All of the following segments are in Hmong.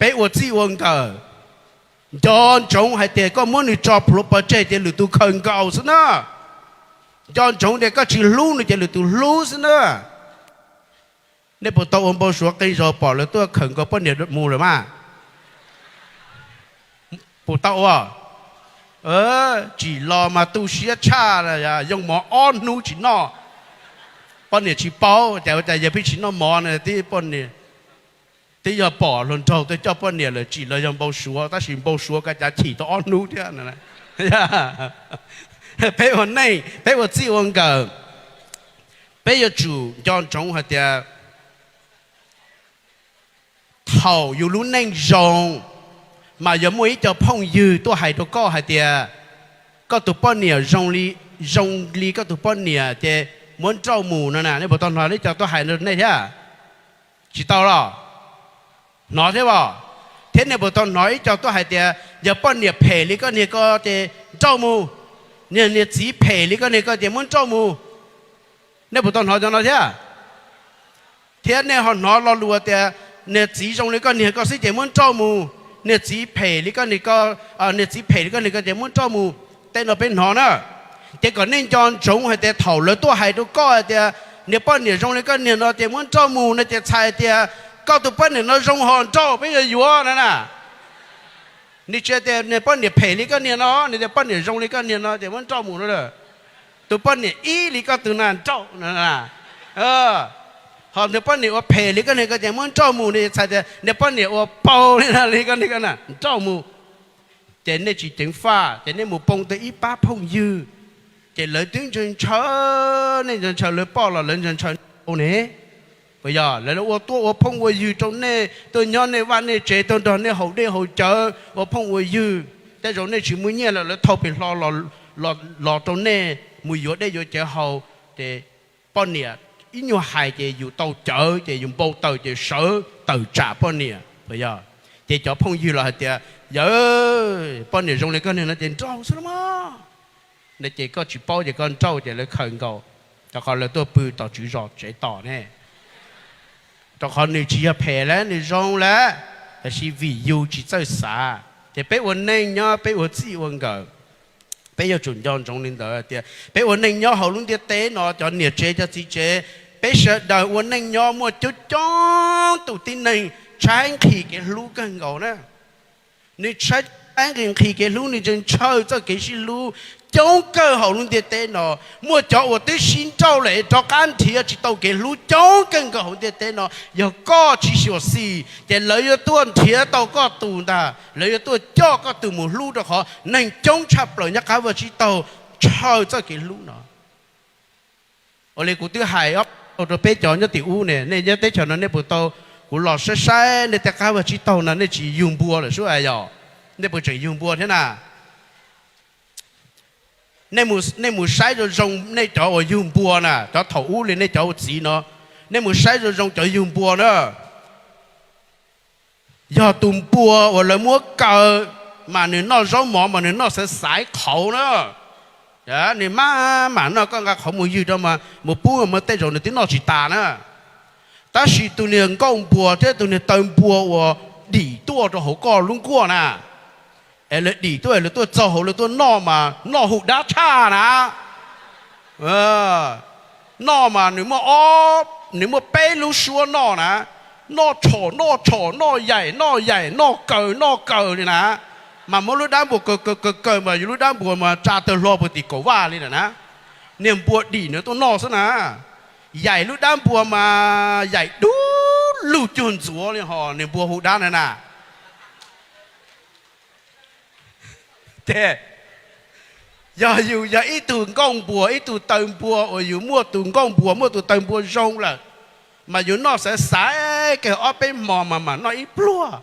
Peb ua txij ua nkawm, nco ntsoov hais tias koj muab nws tso plhuav pov tseg ces lwm tus khaws nkaus xwb na. Nco ntsoov tias koj tsis hlub nws ces lwm tus hlub xwb na. Nej puas tau ua npau suav qee zaus pom lawv tuaj khaws nkaus poj niam mus lawm mas? Puas tau ua? Tsim los mas tu siab tshaj, yoo mov ob hnub tsis noj. Poj niam tsis paub, cas ua cas yawg pheej tsis noj mov no, twb yog pom hluas nraug tuaj coj poj niam lawm, tsim los yog npau suav, tab sis npau suav kav cav chim tau ob hnub thiab. Peb ua neej, peb ua txij ua nkawm, peb yuav tsum nco ntsoov hais tias thaum yus lub neej zoo, mas yuav muaj ib co phooj ywg tuaj hais rau koj hais tias koj tus poj niam zoo li, zoo li koj tus poj niam ces muab nrauj mus no na. Nej puas tau hnov ib co tuaj hais rau nej thiab? Tsis tau los? Hnov thiab os. Thiab nej puas tau hnov ib co tuaj hais tias yog poj niam phem li koj niag ko ces nrauj mus, niag niag txiv phem li koj niag ko ces muab nrauj mus. Nej puas tau hnov cov no thiab? Thiab nej ho hnov lo lus tias niag txiv zoo li koj niag ko xwb ces muab nrauj mus, niag txiv phem li koj niag ko, niag txiv phem li koj niag ko ces muab nrauj mus. Tej no peb hnov na. Ces kom nej nco ntsoov hais tias thaum lawv tuaj hais rau koj hais tias niag poj niam zoo li koj niag no ces muab nrauj mus no ces txhais tias koj tus poj niam no zoo ho nrauj peb yuav yuav no na. Nws tsis tias niag poj niam phem li koj niag no, nws tias poj niam zoo li koj niag no ces muab nrauj mus no. Tus poj niam ib li koj tus na nrauj no. Ho niag poj niam ua phem li koj niag ko ces muab nrauj mus no, txhais tias niag poj niam ua paug li no li koj niag ko na nrauj mus. Ces nej tsis ceev faj ces nej mus poob tau ib pab phooj ywg, ces lawv twb ntshaw ntshaw nej, ntshaw ntshaw lawv poj los lawv ntshaw ntshaw nej ne. Puas yog? Lawv ua tuaj ua phooj ua ywg rau nej, tuaj nyob nej vaj nej tsev, tuaj nrog nej haus dej haus cawv, ua phooj ua ywg. Tej zaum nej tsis muaj nyiaj lawm, lawv thau pem hlo los rau nej mus yuav dej yuav cawv haus, ces poj niam ib nyuag hais ces yus tau cawv ces yus npau taws ces sawv tawm tsam poj niam. Puas yog? Ces cov phooj ywg los hais tias, yawg, poj niam zoo li koj niag no ces nrauj xwb los mas. No ces koj tsis paub ces koj nrauj ces lawv khaws nkaus, rau qhov lawv tuaj pw tom tswv zos tsev tos ne. Rau qhov nws tsis yog phem lawm, nws zoo lawm, tab sis vim yus tsis txawj xav. Ces peb ua neej nyob, peb ua txij ua nkawm, peb yuav tsum nco ntsoov li ntawd tias peb ua neej nyob hauv lub ntiaj teb no, cov niam tsev cov txiv tsev, peb sawv daws ua neej nyob muaj coob coob tus tib neeg tshaib nqhis kev hlub kawg nkaus na. Nws tshaib nqhis kev hlub, nws ntshaw ntshaw txoj kev sib hlub coob kawg hauv lub ntiaj teb no. Muaj cov uas twb sib nrauj lawm es rov qab nrhiav tsis tau kev hlub coob kawg nkaus hauv ntiaj teb no. Yog koj tsis xyuam xim ces lawv yuav tuaj nrhiav tau koj tus ntag, lawv yuav tuaj coj koj tus mus hlub, rau qhov neeg coob tshaj plaws nyob qab vaj tsib taug ntshaw txoj kev hlub no. Ua li kuv twb hais ob peb zaug rau peb cov nyob tim ub ne, nej nyob teb chaws no nej puas tau, kuv los saib saib nej tej qab vaj tsib taug no nej tsis yug npua lawm sub as yog? Nej puas tseem yug npua thiab na? Nej mus saib zoo zoo nej cov uas yug npua na, cov thaum ub li nej cov ua txiv no, nej mus saib zoo zoo cov yug npua na. Yog tus npua uas lawv muab kaw, mas nws noj zaub mov mas nws noj xaiv xaiv qhauv na. Nws maj mam noj, koj nqa qhauv mus ywg rau mas mus pub mas tej zaum nws twb noj tsis tas na. Tab sis tus niag nkauj npua thiab tus niag taw npua uas dim tuaj rau hauv koj lub nkuaj na, es lawv dim tuaj, lawv tuaj txog hauv lawv tuaj noj mas noj hu dab tshaj na. Noj mas nws muaj ob, nws muaj peb lub suab noj na, noj tshom noj tshom noj yaim noj yaim noj kaws noj kaws li na. Mas muab lub dab npua kaws kaws kaws kaws mas yus lub dab npua mas tsa tawg hlo puag tim kaum vaj li na. Niag npua dim nws tuaj noj xwb na. Yaim lub dab npua mas yaim dub lug cuag ntxuav li ho niag npua hu dab na na. Ces yog yus yog ib tug nkauj npua, ib tug taw npua uas yus muaj tus nkauj npua muaj tus taw npua zoo lawm, mas yus noj xaiv xaiv kiag ob peb hmo mas mam noj ib pluag.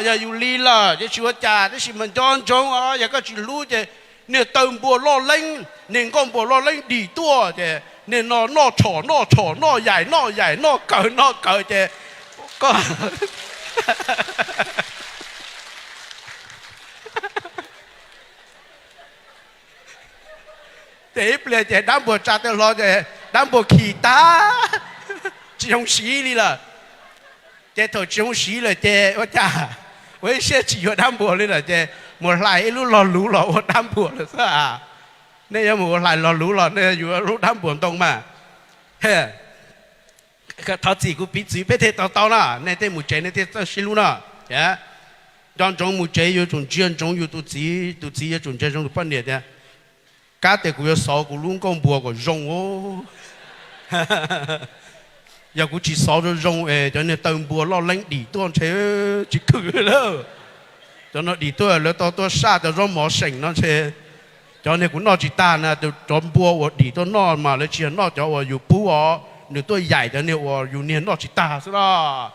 Yog yus li lawm ces tsis ua cas, tab sis mas nco ntsoov os, yog koj tsis hlub ces niag taw npua loj leeb, niag nkauj npua loj leeb dim tuaj ces niag no noj tshom noj tshom noj yaim noj yaim noj kaws noj kaws ces koj ces ib pliag ces dab npua tsa tawg hlo ces dab npua khi tag, tsis zoo siv li lawm. Ces thaum tsis zoo siv lawm ces ua cas, ua ib siab tsis yuav dab npuas li lawm ces mus hlais ib lub log luv los ua dab npuas lawm xwb. Nej yuav mus ua hlais log luv los nej yuav lub dab npuas ntoo mas. Thov txim kuv piv txwv peb thiaj to taub na, nej tej mus tsev nej thiaj txawj sib hlub no. Nco ntsoov mus tsev yuav tsum ntsia ntsoov yus tus txiv, tus txiv yuav tsum ntsia ntsoov tus poj niam tias, kab tias kuv yuav xov kuv lub nkuaj npua kom zoo. Yog kuv tsis xov zoo zoo es cov niag taw npua loj leeb dim tuaj ntshe tsis khwm lawm. Cov no dim tuaj lawv tau tuaj saj cov zaub mov seem no ntshe, cov niag kuv noj tsis tag na, cov npua uas dim tuaj noj mas lawv tsis yog noj cov uas yus pub os, nws tuaj yaim cov niag uas yus niag noj tsis tag xwb los.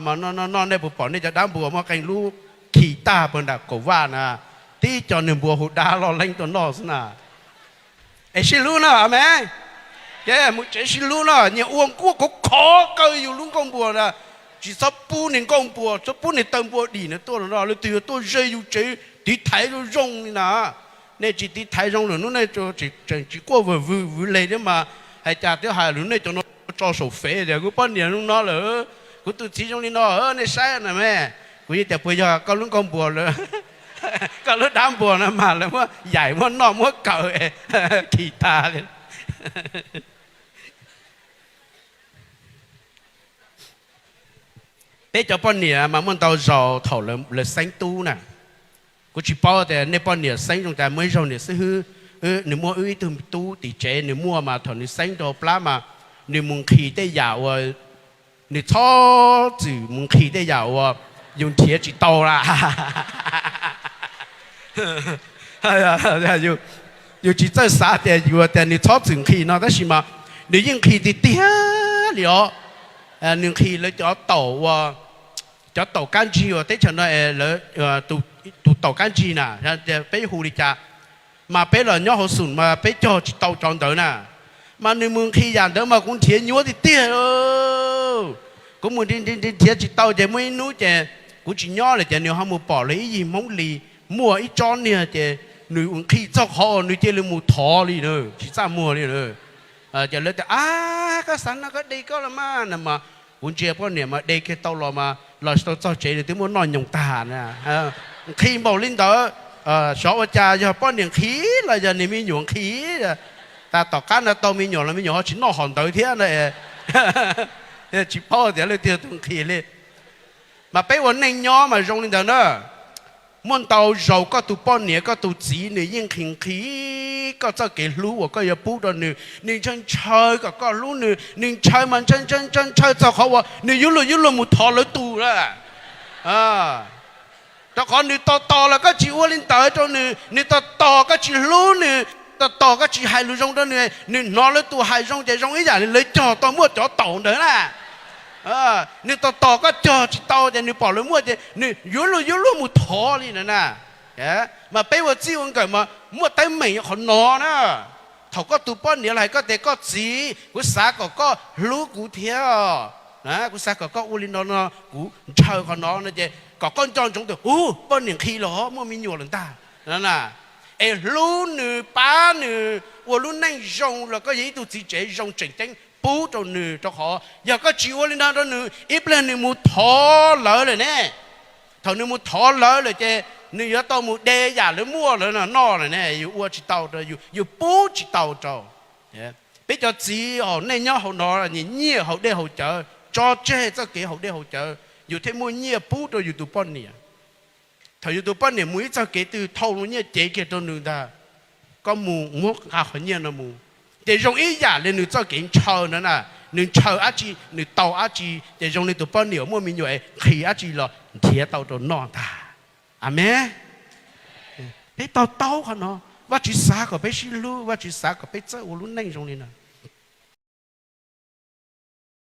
Mas noj noj noj nej puas pom nej cov dab npua muaj qee lub khi tag pag nram kaum vaj na, tib co niag npua hu dab loj leeb tuaj noj xwb na. Es sib hlub no, amees. Ces mus tsev sib hlub no, nyias ua nkuaj khov khov kaw yus lub nkuaj npua na. Tsis txhob pub niag nkuaj npua, txhob pub niag taw npua dim na tuaj no, leej twg yuav tuaj ze yus tsev tiv thaiv zoo zoo li na. Nej tsis tiv thaiv zoo lawm hnub nej tseem tsis quaj vwm vwm vwm leg thiab mas, hais cas twb hais lus nej cov no tso saum fev tias kuv poj niam zoo no lawm, kuv tus txiv zoo li no, nej saib na me. Kuv yeej tias puas yog koj lub nkuaj npua lawm, koj lub dab npua no mas lawv muab yaim muab noj muab kaw khi tag li. Peb cov poj niam mas muaj ntau zaus thaum lawv xeeb tub na, kuv tsis paub tias nej poj niam xeeb zoo cas, muaj ib zaug niam xib hwb, nws muaj wb ib tug tub tim tsev, nws muaj mas thaum nws xeeb rau plab mas nws mus nqhis tej yam uas, nws txhob txwm mus nqhis tej yam uas yus nrhiav tsis tau la. Yus tsis txawj xav tias yus tias nws txhob txwm nqhis no tab sis mas nws yeej nqhis tiag tiag li os. Nws nqhis lawv cov taum uas, cov taum kab ntsig uas teb chaws no es lawv, tus taum kab ntsig na, peb hu li cas, mas peb los nyob hauv xum mas peb cog tsis tau cov ntawd na. Mas nws mus nqhis yam ntawd mas kuv nrhiav nyuaj tiag tiag. Kuv mus nrhiav tsis tau ces muaj ib hnub ces kuv tsis nyob lawm ces nws ho mus pom lawv ib yig Hmoob Lis muaj ib tsob niag ces nws nqhis txog qhov uas nws cia li mus thov li na, tsis txaj muag li na. Ces lawv tias, ab, koj xav noj koj de koj los mas no mas kuv ntsia poj niam mas de kiag tau los mas los tsis tau txog tsev nws twb muab noj nyoos tag na. Nqhis npaum li ntawd, xyov ua cas yog poj niam nqhis los yog niag me nyuam nqhis. Tas tom qab no tau me nyuam los me nyuam ho tsis noj hom ntawd thiab na. Tsis paub tias leej twg tus nqhis li. Mas peb ua neej nyob mas zoo li ntawd na. Muaj ntau zaus koj tus poj niam koj tus txiv nws yeej nqhis nqhis koj txoj kev hlub uas koj yuav pub rau nws, nws ntshaw ntshaw kom koj hlub nws, nws ntshaw mas ntshaw ntshaw ntshaw ntshaw txog qhov uas nws yuav luag yuav luag mus thov lawv tus lawm. Rau qhov nws tos tos los koj tsis ua li ntawd rau nws, nws tos tos koj tsis hlub nws, tos tos koj tsis hais lus zoo rau nws, nws hnov lawv tus hais zoo ces zoo ib yam li lawv cog tau muaj cov taum ntawd na. Nws tos tos koj cog tsis tau ces nws pom lawv muaj ces nws yuav luag yuav luag mus thov li ntawd na. Mas peb ua txij ua nkawm mas muaj teeb meem qhov no na. Thaum koj tus poj niam los hais koj tias koj txiv, kuv xav kom koj hlub kuv thiab, kuv xav kom koj ua li no no, kuv ntshaw qhov no no ces kom koj nco ntsoov tias, ub, poj niam nqhis los muaj me nyuam lawm ntag. Es hlub nws pab nws ua lub neej zoo los koj yog ib tug txiv tsev zoo tseem ceeb pub rau nws, rau qhov yog koj tsis ua li no rau nws ib pliag nws mus thov lawv lawm ne. Thaum nws mus thov lawv lawm ces nws yuav tau mus de yam lawv muaj lawv noj lawm ne, yus ua tsis tau rau, yus pub tsis tau rau. Peb cov txiv os, nej nyob hauv no nyiam nyiaj haus dej haus cawv, tso tseg txoj kev haus dej haus cawv, yus thiaj muaj nyiaj pub rau yus tus poj niam. Thaum yus tus poj niam mus ib txoj kev twg thau nyiaj cev kiag rau nws ntag, koj mus muab nqa qhov nyiaj no mus. Ces zoo ib yam li nws txoj kev ntshaw ntawd na, nws ntshaw dab tsi nws tau dab tsi, ces zoo li tus poj niam muaj me nyuam es nqhis dab tsi los nrhiav tau rau noj ntag. Amees. Peb to taub qhov no, Vajtswv xav kom peb sib hlub, Vajtswv xav kom peb txawj ua lub neej zoo li no.